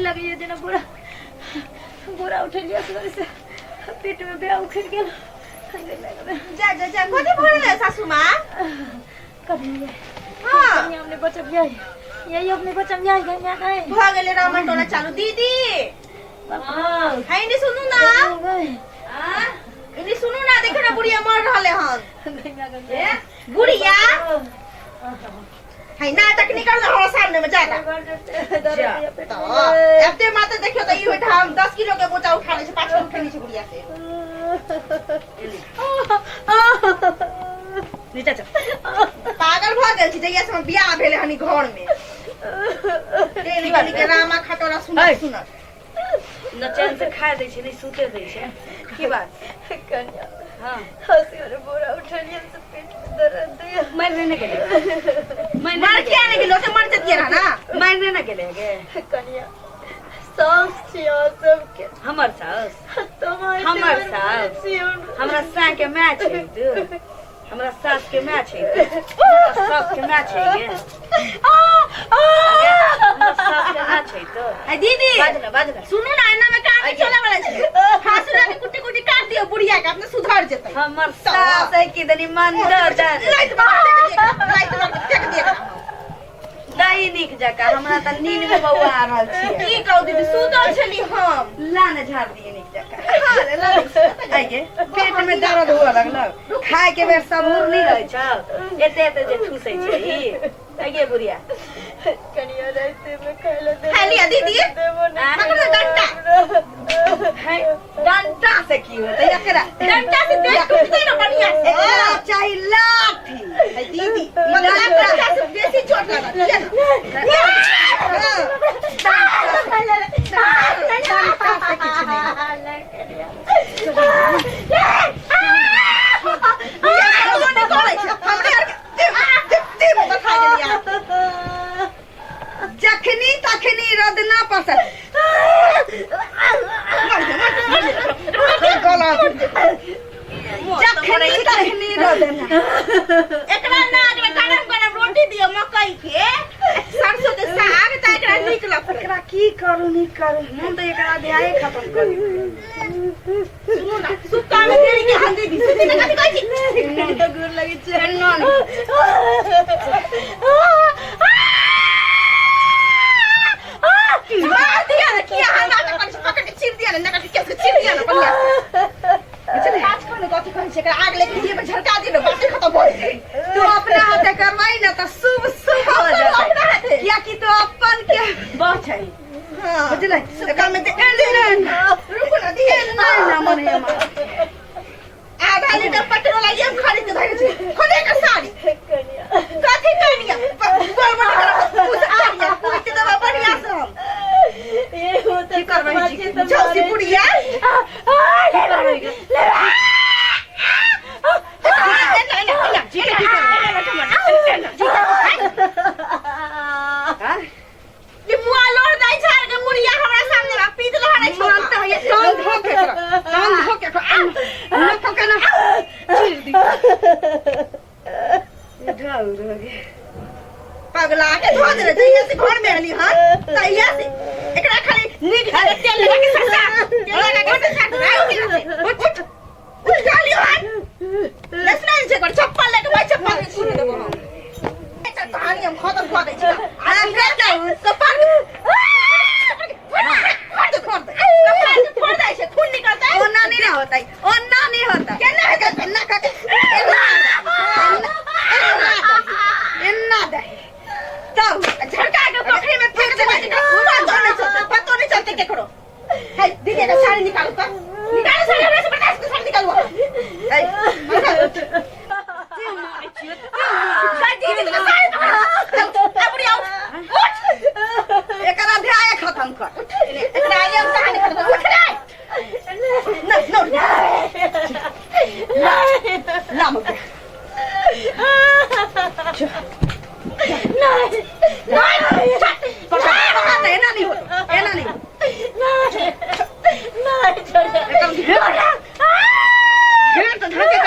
लगैए जेना बोरा बोरा उठेलियै असगर से पेट में ब्याह उखड़ गेल। जा जा जा, कथी भऽ गेलै सासू माँ? कभी हाँ। हमने बचब यही यही अपने बचब यही गई गई भऽ गेलै रामा टोला चालू। दीदी हाँ है नि सुनू ना, इनी सुनू ना, देखो ना बुढ़िया मर रहले हन। ए, बुढ़िया है नाटक निकल हमरा सामने में जाता तो एते मात्र देखियो त ई होइत हम 10 किलो के बोझा उठा लै छै, 5 किलो उठेने छै बुढ़िया से। नीचा चल। पागल भऽ गेल छी जहिया से हमर बियाह भेलै हन ई घर में। डेली डेली के रामा खटोरा सुनत सुनत न चैन से खाए दै छै, नहि सुते दै छै। की बात? कन्या हाँ हंसी बोरा उठलियै से पेट में दर्द दिया। मरने न गेलै? मर किया नहि गेलो? से मर जतियै रह ना। मरने न गेलै गे? कन्या सास छी अहाँ सबके। हमर सास? तुम्हारे हमर सास? हमरा सास के माय छै तू, हमरा सास के माय छै तू, हमरा सास के माय छै गे, हमरा सास के माय छै तो। आ दीदी बाज ना, बाज ना। सुनू ना, एना में काम नहीं चले वाला छै। फांसी लगा के कुट्टी कुट्टी काट दियो बुढ़िया के, अपने सुधर जेतै। हमर सास है कि दनी मंदर दर लाइट मार के फेंक दियो, लाइट मार के फेंक दियो। दही नीक जकाँ हमरा तऽ नींद में बौआ आ रहल छियै। की कहू दीदी, सुतल छली हम। ला ने झाड़ दिए नीक जकाँ। हाँ रे, ला ने। आइगे पेट में दर्द हुआ लगल, खाए के बेर सबूर नहीं रहै छौ, एते एते जे ठूसै छै ई। आइगे बुढ़िया कनिया राते में खाइला दे खा लिया दीदी। देबो नहीं। पकड़ो डंडा। है, डंटा से की होतै एकरा? डंडा से पेट टूटतै ना बढ़िया से। एकरा चाही लाठी। है दीदी, मतलब डंडा से बेसी चोट लागत किया ना? हाँ। डंटा से किछु नहि होतै। ये तो नहीं करै छै। हमरे आर के देह देह देह में बैठा गेलियै अहाँ। जखनी तखनी रदना पसर मर जा, मर जा, मर जा। गलत, जखनी तखनी रदना। एकरा नाक में गरम गरम रोटी दियो, मकई के सरसों के साग, त एकरा नीक लगतै। एकरा की करू नी करू, मन तऽ एकरा अध्याये खत्म कर दियौ। सुनू ना, सुत्ता में देरी के हम दीदी सुती ने कथी कहै छी? गोर लगै छै। एना नहि। मार दिया ना, किया अहाँ नाटक करै छी? पकड़ के चीर दिया ना, नका के केस के चीर दिया ना बढ़िया से। काज करू ने, कथी कहै छै, एकरा आग लेके दिए पर झरका दियो ना, बाते खत्म भऽ जेतै। तू अपना हाथे करवाई ना तऽ शुभ शुभ हो अपना जेतै, हाथे। कियाकि तू अपन के बह छै। हाँ। बुझलै? एकरा में दे रुकू ना दिए। नहि ना मन है हमर। आधा लीटर पेट्रोल आइए हम खरीद के धरे छी, खोले के साड़ी। कनिया कथी कनिया? बोल बोल कर पूछ कनिया, पूछ देबा बढ़िया से हम। ये होता की करबै छी? चौसी बुढ़िया। की करबै गे? जी के की करबै? हाँ? कि मुआ लोड़ दै छै के मुड़िया हमरा सामने बा, पीत लहरै छै। मन तऽ होइए टांग धो के एकरा, टांग धो के एकरा, आन, नखो के ना चीर दी। ढाउर हो गे। पगला के धो देले। जहिया से घर में अली हन तहिया से एकरा खाली नीक जगह तेल लगा के ससा, तेल लगा के ससा उठ उठ उठ गालियो हन लेसना छै कर चप्पल लेके भाई, चप्पल के सुन देबो हम। एकर कहानी हम खत्म कऽ दै छी। आ कपार के फोड़ दे, फोड़ दे, कपार के फोड़ दै छै, खून निकलतै। ओना नहीं ना होतै, ओना नहीं होतै। केना हेतै? एना कऽ के एना एना एना दे तब झटका के पोखरी में फेंक देबै, पतो नहीं चलतै, पतो नहीं चलतै केकरो। है दीदी का साड़ी निकालू त, निकालू साड़ी, हमरा से बर्दाश्त नहीं, साड़ी निकालू। है दीदी का साड़ी पकड़, अब बुढ़िया उठ उठ। एकर अध्याय खत्म कर। एकरा आइए हम कहानी खत्म कर। उठ रे न न ला मुझे। नहीं। पकड़ पकड़, एना नहीं होतो, एना नहीं। नहीं छोड़। एकर घेर घेर तऽ धके।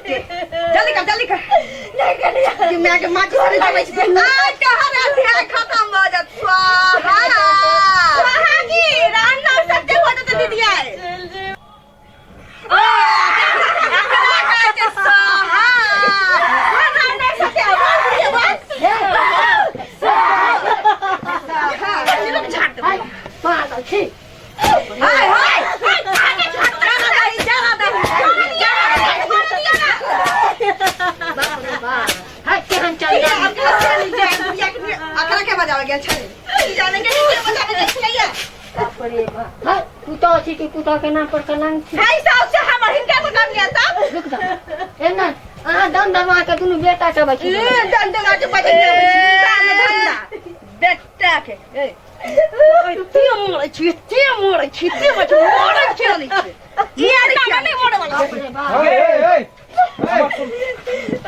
जते जल्दी कर जल्दी कर नहीं कनिया कि माय के माची सरे जाबै छै आ तोहर अध्याय खत्म भऽ जात स्वाहा स्वाहा की राम नाम सत्य हो जते दीदी आए चल जे हमरा कहै छै स्वाहा राम नाम सत्य बोल बुढ़िया बोल स्वाहा लोग झाड़ दे हाय पागल छी हाय हाय हाय आगे झाड़ दे जरा दे जरा दे जरा दिया ना बाप रे बाप हाय केहन चल अकरा के बजावे गेल छलै ई जाने के के बजावे गेल छलैया बाप रे बाप हाय पुतोह छी कि पुतोह के नाम पर कलंक छी हाय साउस से हमर हिनका को नाम लिया तब रुक जा एना अहाँ दम दमा के दुनू बेटा के बची ए दंड लगा के बजे दान धंधा बेटा के ए एते मोड़ै छी एते मोड़ै छी एते मोड़ै छी मोड़ै छी नहीं छी ई आर नहीं मोड़े वाला बाप रे बाप ए, ए, ए,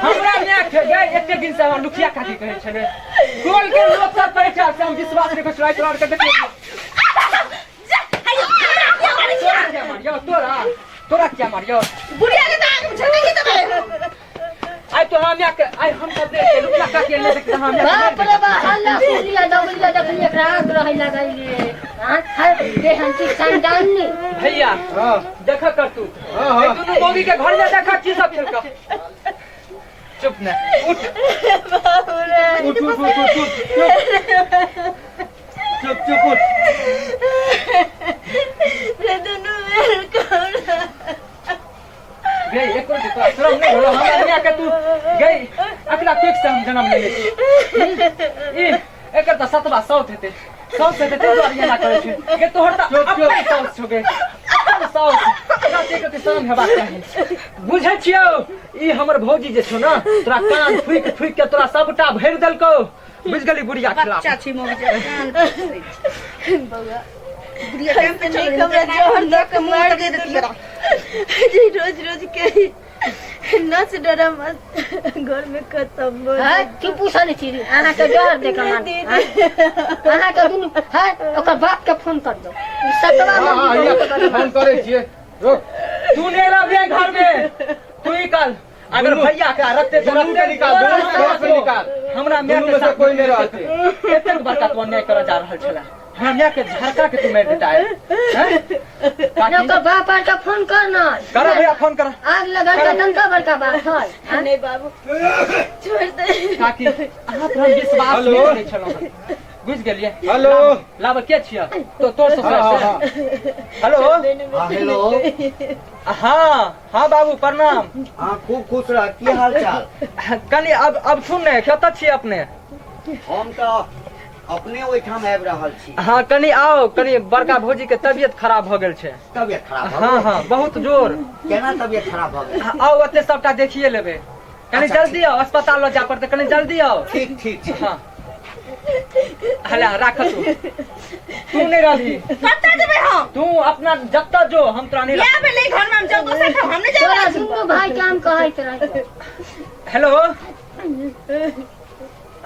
हमरा माय के गए एते दिन से हमरा लुखिया काकी कहै छलै टोल के लोक सब कहै छै से हम विश्वास नहि करै छलै तोरा आरके देखियौ जा हाय हमरा के मारै छी तोरा क्या मारियौ तोरा तोरा क्या मारियौ बुढ़िया के दाग में झटके के तबे आइ तो हम के आइ हम सब देख के लुखिया काकी ले देख हम बाप रे बाप हल्ला सुनिया दौड़िया देखली एकरा आग रहै लगै रे हाँ हाय केहन छी खानदान नी भैया हाँ देख कर तू हाँ, हाँ। ए दुनू मौगी के घर में देख की सब खेलक चुप ने उठ उठ उठ उठ उठ उठ चुप चुप चुप उठ रे दुनू बेर कर गई एक रोटी तोरा शरम नहीं होलो हमरा माय के तू गई अकला पेट से हम जन्म लेने छी ई एकर तऽ सतबा साउथ हेतै साउथ हेतै ताहि दुआरे एना करै छै गे तोहर तऽ चुप, चुप। अपन साउथ छौ गे अपन साउथ तोरा देख के शरम हेबाक चाही बुझै छियौ ई हमर भौजी जे छौ ने तोरा कान फूकि फूकि के तोरा सबटा भरि देलकौ बुझि गेली बुढ़िया खिलाफ बच्चा छी मोगी जे कान फुसै छै। बौआ बुढ़िया टाइम पे चल नीक हमरा जहर दऽ के मुंह मार तक दे देती देलक। जे रोज रोज के नच डरामा घर में खत्म भऽ हाय की पूछै नहि छी रे अहाँ के जहर दे के मार अहाँ के दुनू हाय ओकर बाप के फोन कर दो ई सतवा हाँ हाँ मौगी हैया बहुत गलत फोन करै छियै रोक तू नहीं रहबे घर में तू ही कल अगर भैया के रखते तो दुनू के रखते निकाल, दुनू के घर से निकाल। हमरा माय दुनू के में से साथ कोई नहीं रहते। एतेक बड़का तू अन्याय करऽ जा रहल छला हमरा माय के झड़का के तू मारि देता है हैं? ने काकी ओकर बाप आर के फोन कर न करो भैया फोन करो आग लगल के तनका बड़का बात है हाँ? नहीं बाबू छोड़ दे काकी अहाँ पर हम विश्वास हेलो। नहि करै छलहुँ हँ। बुझि गेलियै हेलो। लाब के छियै तो तोर ससुराल हाँ, हाँ, से हेलो हाँ हेलो हाँ हाँ बाबू प्रणाम हाँ खूब खुश रह की हाल चाल कनि अब अब सुन ने कतऽ छियै अपने हम तऽ अपने ओहिठाम आबि रहल छी हाँ कनि आओ कनि बड़का भौजी के तबियत खराब भऽ गेल छै तबियत खराब भऽ हाँ गेल? हाँ बहुत जोर केना तबियत खराब भऽ गेल आओ ओते सबटा देखिए लेबै कनि अच्छा, जल्दी आओ अस्पताल लऽ जाय पड़तै कनि जल्दी आओ ठीक ठीक छै हाँ हला राख तू तू नहीं रहली कतऽ जेबै हम तू अपना जतऽ जो हम तोरा नहीं बियाह भेलै घर में हम जब दोसर ठाम हम नहि तोरा जाय छी दुनू भाई के हम कहैत रही हेलो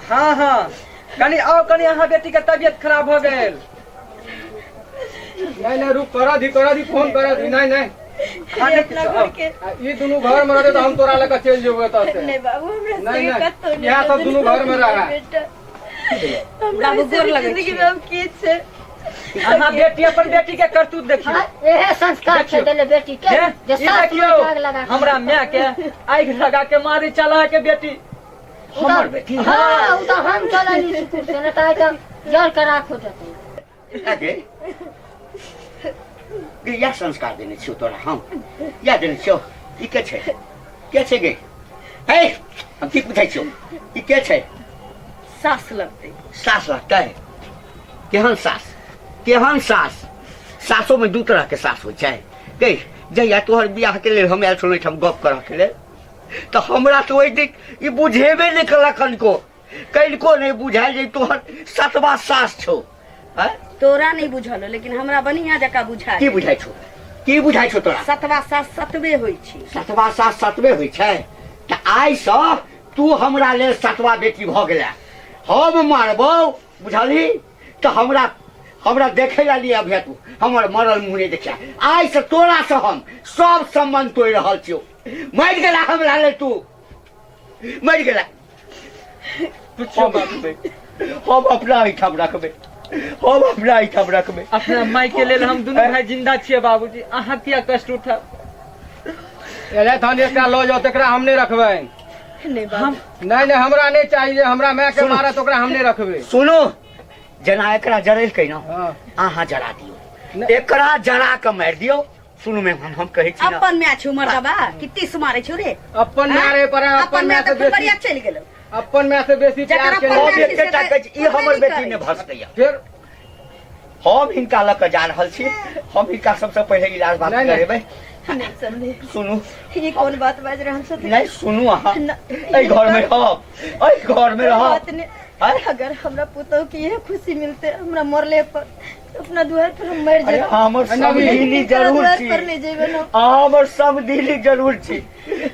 हाँ हाँ कनि आओ कनि अहाँ बेटी के तबियत खराब भऽ गेल नहीं नहीं रुक करा दी करा दी फोन करा दी नहीं नहीं हाँ, नहीं अपना किछो, घर आओ। के आ, ई दुनू घर में रहते तो हम तोरा लगा चलि जेबो एतऽ से नहीं बाबू हमरा नहीं, संगे नहीं, कतौ नहीं इएह सब दुनू घर में रहै। बेटा हमरा बाबू गोर लगै जिंदगी छी। में अब की छै अहाँ बेटी अपन बेटी के करतूत देखियौ हाँ, एहे संस्कार छै देखियौ। देले बेटी के हे, जे ई सास देखियौ माय के आग लगा के हमरा माय के आगि लगा के मारी चला के बेटी हमर बेटी हाँ उ तऽ हम चलली सुकुर से नहि तऽ आइ तऽ जर के राख हो जेतै गे गे इएह संस्कार देने छियौ तोरा हम इएह देने छियौ ई के छै के छै गे हे हम की पूछै छियौ ई के छै सास लगतै सास लगतै केहन सास केहन सास सासोमे दू तरहके सास होइ छै गे जहिया तोहर बियाहके लेल हम आयल छलहुँ एहिठाम गप करऽके लेल तऽ हमरा तऽ ओहि दिन ई बुझेबे नहि केलक कनिको कनिको नहि बुझायल जे तोहर सतबा सास छौ आँय? तोरा नहीं बुझल हो, लेकिन हमरा बढ़िया जकाँ बुझा की बुझाइ छौ की बुझाइ छौ तोरा सतवा सास सतबे होइ छै सतबा सास सतबे होइ छै तऽ आइसँ तू हमरा लेल सतबा बेटी भऽ गेला हम मारबौ बुझलही तऽ हमरा हमरा देखै ला लिए अभिया तू हमर मरल मुँह नहि देखिया आइसँ तोरासँ हम सब सम्बन्ध तोड़ि रहल छियौ मरि गेला हमरा लेल तू मरि गेला। पुछियो बाबूजी, हम अपना एहिठाम रखबै, हम अपना एहिठाम रखबै। अपना माय के लेल हम दुनू भाई जिंदा छियै बाबूजी, अहाँ किया कष्ट उठाब? अरे तहन एकटा लऽ जाओ, तकरा हम नहि रखबै। नहीं बाबू, नहीं नहीं, हमरा नहीं चाहिए, हमरा माय के सुनू। मारत ओकरा हम नहीं रखबै। सुनू, जेना एकरा जरेलकै ने, हाँ। अहाँ जरा दियौ, एकरा जरा के मारि दियौ। सुनू मेहमान, हम कहै छी ना, अपन माय छौ मर्दबा कि तीस मारै छौ रे? अपन माय रे पर अपन अपन माय माय तऽ से बेसी फुलबरिया चलि गेलौ। अपन माय से बेसी जकर प्यार अपन केने हम माय छी। एकेटा कहै छी, ई हमर बेटी नहि भऽ सकैया। फेर हम हिनका लऽ कऽ जा रहल छी, हम हिनका सबसँ पहिले इलाज बात नहीं, नहीं। करेबै। नहीं समझे। सुनू, ये कौन बात बाज रहल छथिन? नहीं सुनू, अहाँ न- एहि घर में रहब, एहि घर में रहब। बात नहीं। आँय? अगर हमरा पुतोह के यह खुशी मिलते हमरा मरले पर, तो अपना दुआर पर हम मर अरे जाए। हमर समधिनी जरूर दुआर छी, पर नहीं जेबे ना। हमर समधिनी जरूर छी,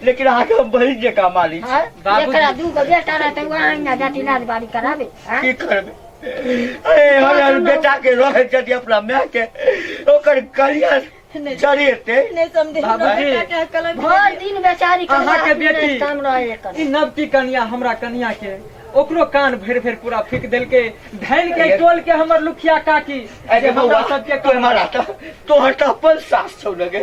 लेकिन अहाँके हम बहिन जकाँ मानै छी। हाँ? बाबूजी। एकरा दू गो बेटा रहतै, वहाँ ना जाति इलाज बारी कराबे, हाँ? की करबै? अरे हमर बेटा के रहे यदि अपना माय के ओकर करियर नहीं जरेतै। नहीं समझे, हमरा बाबूजी। बेटा के कलंक भर दिन बेचारी के अहाँके हाथ में बेटी। काम रहे एकर। ई नवकी कनिया हमरा कनिया के ओकरो कान भरि भरि पूरा फूकि देलकै, धैन के टोल के हमर लुखिया काकी अरे जे हमरा बौआ, सबके तोहर मारा तऽ तोहर तऽ अपन सास छौ ने गे,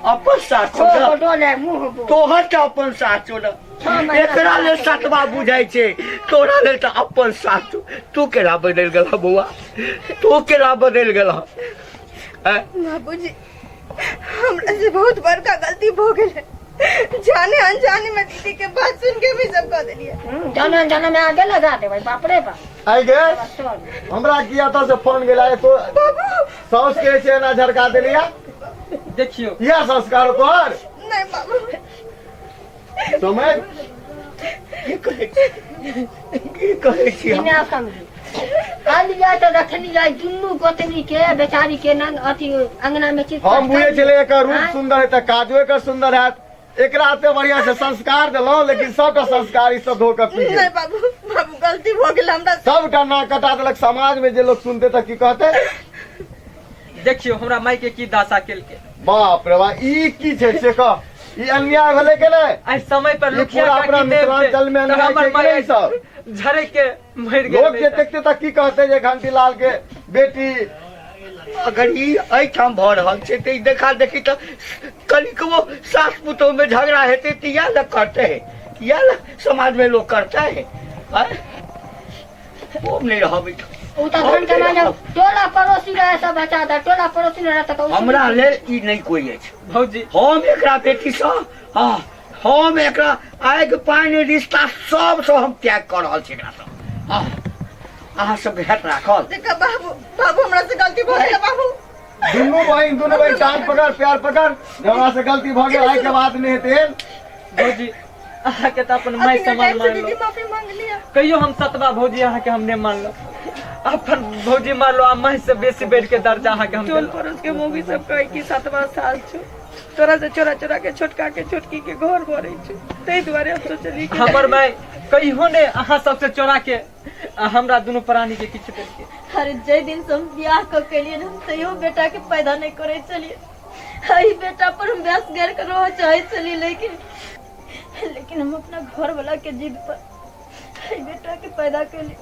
अपन सास छौ खो ने, डोले मुँह बो। तोहर तऽ अपन सास छौ ने। छह महीना एकरा लेल सतबा बुझाइ छै, तोरा लेल तऽ अपन सास छौ। तू केना बदलि गेलह बौआ, तू केना बदलि गेलह? आँय? बाबूजी, हमरा से बहुत बड़का गलती भऽ गेल है, जाने अनजाने में दीदी के बात सुन के भी सब कह देलिए। जाना जाना में आगे लगा देबै, बाप रे बाप। आइ गे, चल। हमरा किया एतऽ से फोन गेला? तो साउस के छै एना झरका देलिया? देखियौ, इएह संस्कार तोहर? नहीं बाबू। समय की कहै छी, की कहै छी हम? बिना समझी कहलियै तऽ रखनी जाय दुनू गोतनी के बेचारी के नन अथी अंगना में चित। हम बुझै छलै एकर रूप आँय? सुंदर है तऽ काजो एकर सुंदर हैत। एकरा एते बढ़िया से संस्कार देलहुँ, लेकिन सबटा संस्कार ई सब धो कऽ पी गेल। नहीं बाबू, बाबू गलती भऽ गेल हमरा। सबटा नाक कटा देलक। समाज में जे लोग सुनते तऽ की कहते? देखियौ हमरा माय के की दशा केलकै। बाप रे बाप, ई की छै से कह, ई अन्याय भेलै के नहि? आइ समय पर ई लुखिया पूरा अपना काकी देवते मिथिलांचल में तऽ अन्याय हमर छै कि माय नहि सब? झरकि के मरि लोग गेल। जे देखते तऽ की कहते जे घंटीलाल के बेटी? अगर ई एहिठाम भऽ रहल छै तऽ ई देखा देखी तऽ कनिकबो सास पुतोह में झगड़ा हेतै तऽ इएह ने करतै, इएह ने समाज में लोग करतै। आँय? हम नहि रहब एहिठाम। ओ तऽ धन कमा जाउ, टोला पड़ोसी रहे सब बचा दे, टोला पड़ोसी रहे तऽ कहू, हमरा लेल ई नहि कोइ अछि। भौजी, हम एकरा बेटीसँ, हँ, हम एकरा आगि पानि रिश्ता सबसँ हम त्याग कऽ रहल छी एकरासँ। हँ, अहाँ सबके हेत राखल। देखा बाबू, बाबू हमरा से गलती भऽ गेल बाबू। दुनू बहिन, दुनू बहिन टांग पकड़, प्यार पकड़, जे हमरा से गलती भऽ गेल, आइ के बाद नहि हेतै। भौजी, अहाँके तऽ अपन माय अखने समान टाइम से मानलहुँ। दीदी माफी मांग लिया। कहियो हम सतबा भौजी अहाँके हम नहि मानलहुँ, अपन भौजी मानलहुँ आ माय से बेसी बढ़ि के दर्जा अहाँके हम टोल देलहुँ। पड़ोस के मौगी सब कहे कि सातवा साल छौ, तोरा से चोरा चोरा के छोटका के छोटकी के घर भरे छौ, ताहि दुआरे हम सोचलियै कि हमर माय कहियो ने अहाँ सबसे चोरा के आ हमरा दुनू प्राणी के किछु देलकै। अरे जै दिन से हम बियाह कऽ के एलियै हम तैयो बेटा के पैदा नहीं करे छलियै। एहि बेटा पर हम व्यास गाड़ि के रहऽ चाहै छलियै, लेकिन लेकिन हम अपना घर वाला के जिद पर एहि बेटा के पैदा केली।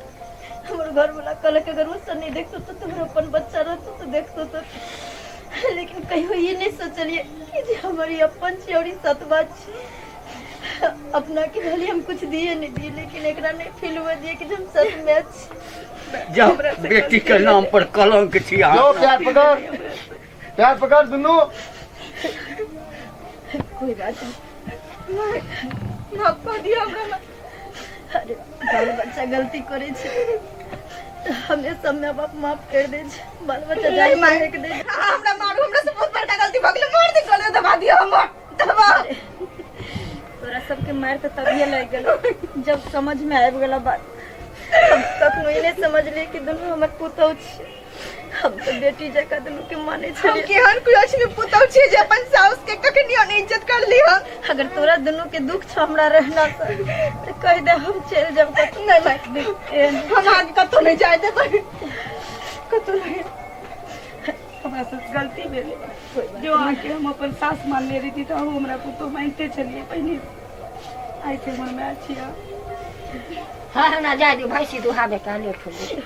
हमर घर वाला कहलक अगर ओ सब नहीं देखतो तो तोहर अपन बच्चा रहतो तो देखतो तो, लेकिन कहियो ई नहीं सोचलियै कि जे हमर ई अपन छी और ई सतबा छी। अपना के भले हम कुछ दिए नहीं दिए, लेकिन एकरा नहीं फील हुए दिए कि जे हम सच में छी। जब बेटी के नाम पर कलंक छी जो अहाँ। प्यार पकड़, प्यार पकड़ दुनू। कोई बात नहीं, माफ कऽ दिअ हमरा। अरे बाल बच्चा गलती करे छै तऽ हमेशा माय बाप माफ कर दे छै, बाल बच्चा जाय माय। फेंक दे छै। हमरा मारू, हमरा से बहुत बड़का गलती भऽ गेल, मार दे, गले दबा दिअ हमर, दबा। तोरा सबके मारि तऽ तभिए लागि गेल जब समझ में आबि गेल बात। हम कखनो ई नहि समझलियै कि दुनू हमर पुतहु छी, हम तऽ बेटी जकाँ दुनू के मानै हम छलियै। केहन कुलक्षणी पुतहु छियै जे अपन साउस के कखनियो नहि इज्जत करली हम। अगर तोरा दुनू के दुख छौ हमरा रहना से तऽ कहि दे, हम चलि जायब कतहु। नहि माय, एहन हम अहाँके कतहु नहि जाय देबै, कतहु नहि। हमर हमरा से गलती भेलै। जो अहाँके हम अपन सास मानने रही तऽ अहूँ हमरा पुतोह मानिते छलियै पहिने। आइ से हमर माय छियै। हाँ, हमरा जाय दियौ, भैंसी दुहाबे के लेट हो गेल।